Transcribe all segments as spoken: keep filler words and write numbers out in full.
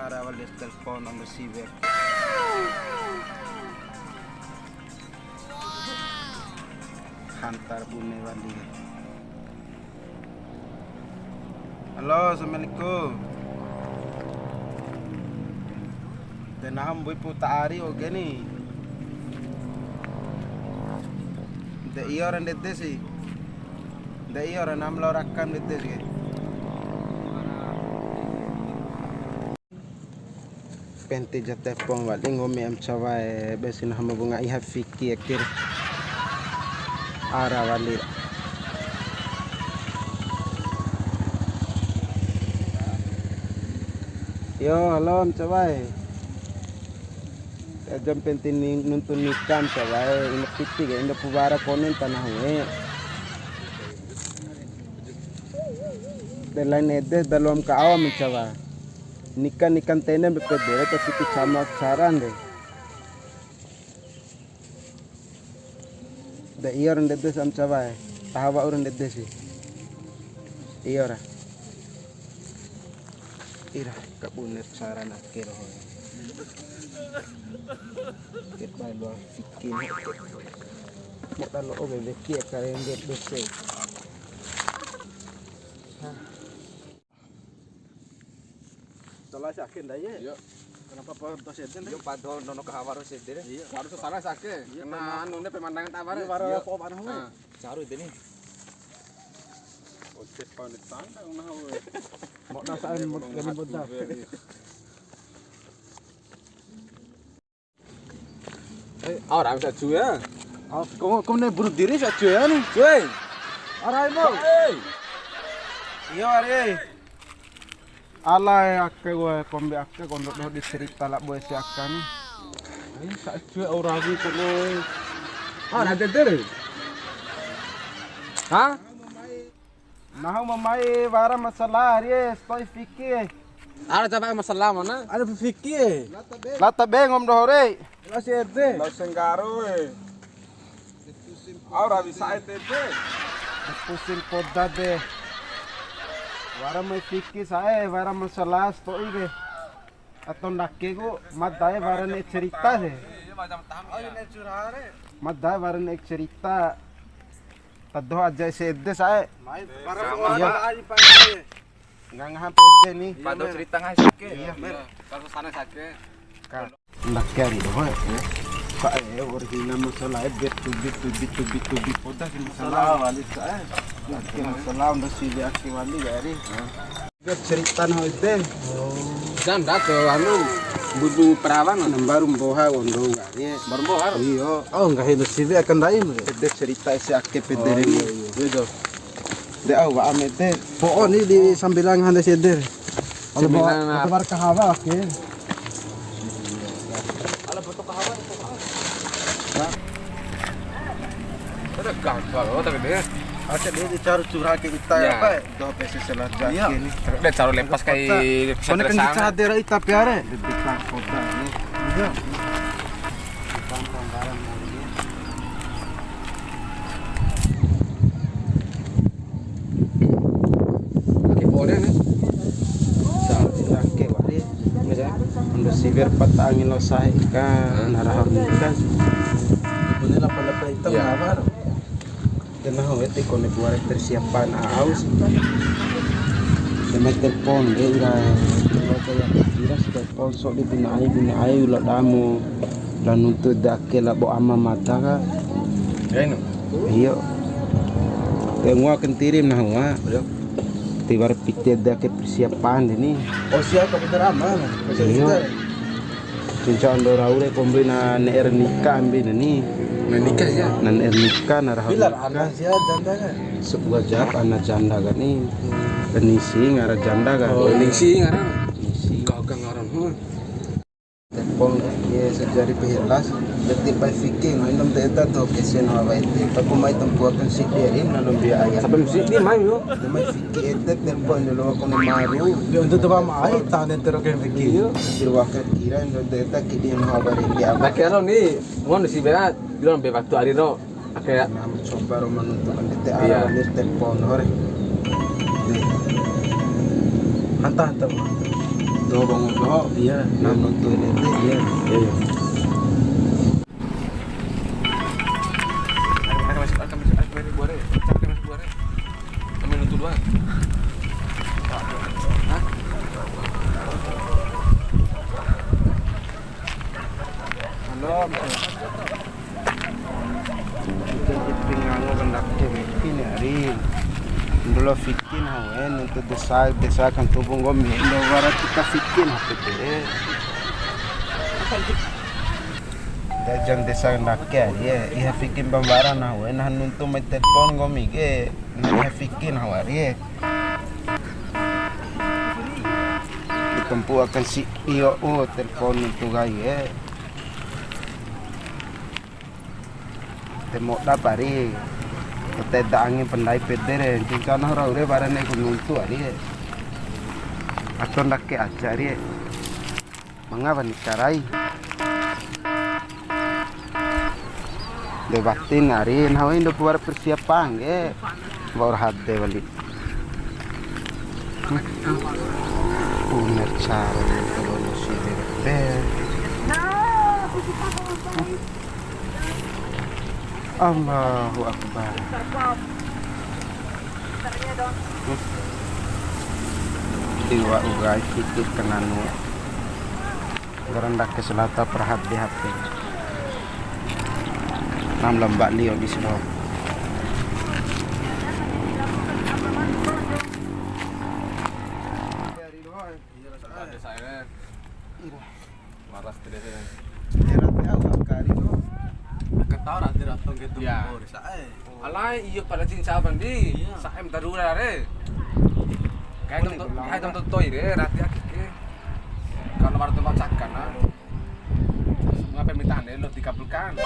Ara wali telpon ando siwe. Hantar bune wali. Halo, assalamualaikum. De nahu mbui pu ta ari oge ni. De iyo ra ndede si. De iyo ra nam lao rakam ndede si. Penti ja telpon wali nggomi em cawae, besi nahu ma wunga iha fiki ake. Ara wali. Yo, halo em cawae. Jam penti ni, nuntu nika em cawae, ina piti ke, indo puwara konen tanah we. De lain ede da loam ka awam em cawa. Nika, nika ntene be pedere ta siki cama saran de. De iyo ra ndede si em cawae. Taha wa'u ra ndede si. Iyo ra. Ira, kabune saran ake doho. Kita luar fikir. Mau kalau obe beki ya kalian dia besi. Salah si ake ndai e. Iya. Kenapa pa doho si ede ndai? Iya, pa doho nono kahawa ro si ede re. Iya. Harus salah si ake. Iya, kena anu ne pemandangan tawar. Iya, wara po mana we. Caru ede ni. Ojek pa ni tanda una we. Mau dasaan mau jadi bodas. Eh, orang sa cuy ya. Kau, kau ni bunuh diri sa cuy ya ni. Cuy. Arai mau. Hei. Iyo, Ari. Ala e, ake gue kombi ake kondo doho di cerita labo ese aka ni. Ai, sa cuy orang ni kono. Ah, ada dere. Hah? Nahu ma mai wara masalah ari e, sato'i fiki e. Ada coba masalah mana? Ada fiki e. Lata be ngom doho re. Lasi ede. Lao senggaro e. Au rawi sa'e tete. Pusing poda de. Wara mai fiki sa'e, wara masalah sato'i de. Atau ndake ku, mada e wara ne'e cerita sih. Mada e wara ne'e cerita. Tadoho aja ese ede sa'e. Iya. Nggak ngahan pede nih. Pado cerita ngai sake. Iya. Kalau sana sake. Ndake ari doho e. Sa'e, wa'ur hina masalah e, bet tubi, tubi, tubi, tubi. Poda si masalah wali sa'e. Ndake masalah, udah si ake wali ya ari. Biar cerita nahu ede. Janda to anu, budu perawan. Baru mboha wondo wali. Baru mboha. Iyo. Oh, nggak hina siwe akan daim. Ede cerita ese ake pede re ni. Iya, iya. Iya, Jo. De au wa'a mete. Po'o ni di sambilan hande seder. Sambilan. Ala kahawa ake. Ada gagal, oh, tapi dia. Ada dia di caru curhat ke kita ya, Pak. Doho pese selat jaki ni. Dia caru lepas kai. Kone kan kita hadir ita piare. Di kota ni. Iya. Ake pore ne. Sa, ake wari. Mira, ando siwer pata angin lo sahe ka, nara harun ka. Bune lapa-lapa hitam. Iya. Apa? Dena ho ete kone buare persiapan au si. Dena telepon de ira. Kalau kayak kira sudah konsol di bina ai, bina ai ulah damu. La nuntu dake labo ama mada ka. Iyo. Te ngoa kentirim nahu wa. Tiwara piti dake persiapan deni. Oh, siap ka bener ama. Iyo. Cinca ando rau re kombi na ne'e ra nika ambi deni. Na nika sia. Na ne'e ra nika na raha. Bilar ana sia janda ka. Sabua jap ana janda ka ni. Deni si ngara janda ka. Oh, ini si ngaran. Ini si. Kau ka ngaran. Tepong ke sejari pehelas, berarti pai fiki, no, indom te eta to, kesen hawa ete. Tapi mai tempuakan si deri, nalum dia ayam. Sampai mesti di mai, yo. Dia mai fiki ete, tepong dulu aku ni maru. Dia untuk tu mai, tahan ete roken fiki. Iya. Kira wakil kira, indom te eta, kidi yang hawa ete apa? Nah, kira ni, mau si berat, bilang be waktu hari no. Ake. Nah, coba ro manuntu kan D T A. Iya. Lir telepon hore. Hanta, hanta. Doho bangun doho. Iya, iya. Nah, nonton ini. Iya, iya, iya. Kami nonton doang. Hah? Halo. Ita pinggango kandake meki ni ari. Ndolo fiki nahu e, nuntu desa, desa kan tubu nggomi. Ndo wara tika fiki nahu pede. Dajan desa kandake ari e, iha fiki mbambara nahu e, nahu nuntu mai telpon nggomi ke, nahu iha fiki nahu ari e. Ditempu'u akan si iyo u telpon nuntu kai e. Te moda pari. Te da angi pendai pede re, cinca nahu rau re, barane ku nuntu ari. Ato ndake aja ari. Manga wani karai. De batin ari, nahu indo puara persiapan ke. Baur hade wali. Uner cara kalau si bebe. Allahu Akbar. Tiwa'u kai fiki kananu. Nggara ndake selata perhat di H P. Nam lamba lio di selo. Ira. Malas tu deh. Era te au akari ko. Ketawa ra te ratong gitu. Iya. Oh, sae. Alai, iyo, pada cinca bang di. Iya. Saem darura re. Kayak tonton, kayak tonton toy re, rati ake ke. Kalau baru tempat cakar nah. Ngapain minta ande lo dikabulkan? Iya.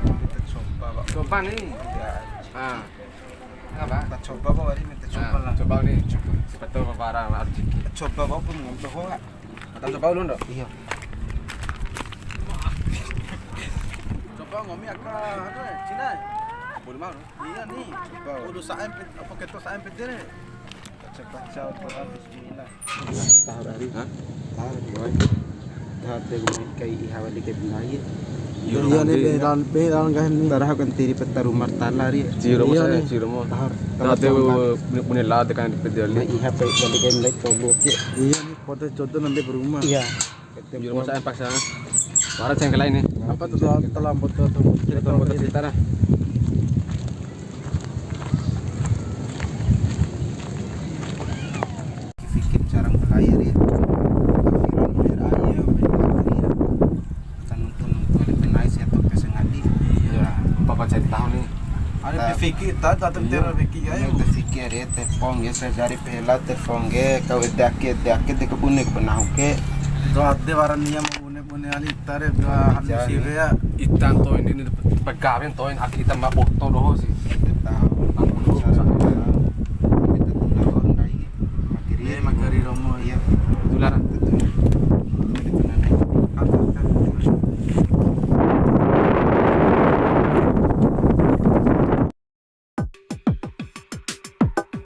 Kita coba, Pak. Coba nih. Iya. Ah. Apa? Kita coba, Pak, hari ini kita coba lah. Coba nih, coba. Siapa tahu apa rezeki. Coba, Pak, pun nggak tahu, Pak. Atau coba dulu, Ndok? Iya. Coba nggomi aka, anu, Cina. Boleh mau? Iya nih. Coba. Udah saem, apa keto saem pede nih? Kaca-kaca Al-Quran, bismillah. Tahar ari. Hah? Tahar. Tahar te gumai kai iha wali kai bendai. Iya nih, be daun, be daun gah nih. Tarah kan tiri peta rumah tala ri. Ciro mo. Tahar. Tahar te bune la te kan di pedali. Iha pe wali kai bendai cobo ke. Iya nih, kota jodoh nanti berumah. Iya. Juru masak paksa. Wara cengkel ini. Apa tuh, telah, telah buat tuh? Kita telah buat cerita dah. Fikir cara berlayar ya. Pikiran bener aja, bener aja. Kita nonton, nonton, lebih nice ya, tuh, kesengadi. Iya, empat, empat, saya tahu nih. Ari ta-, te fiki ta, ta tentera fiki ayo. Te fiki ari, te pong ya, sadari pela te pong ya, kau ede ake, ede ake, de kebune ke penahu ke. Do ade warani ya mau bune, bune ali tare do anu siwe ya. Itan toin ini pegawen toin aki ita ma boto doho sih. Tahu. Aku doho.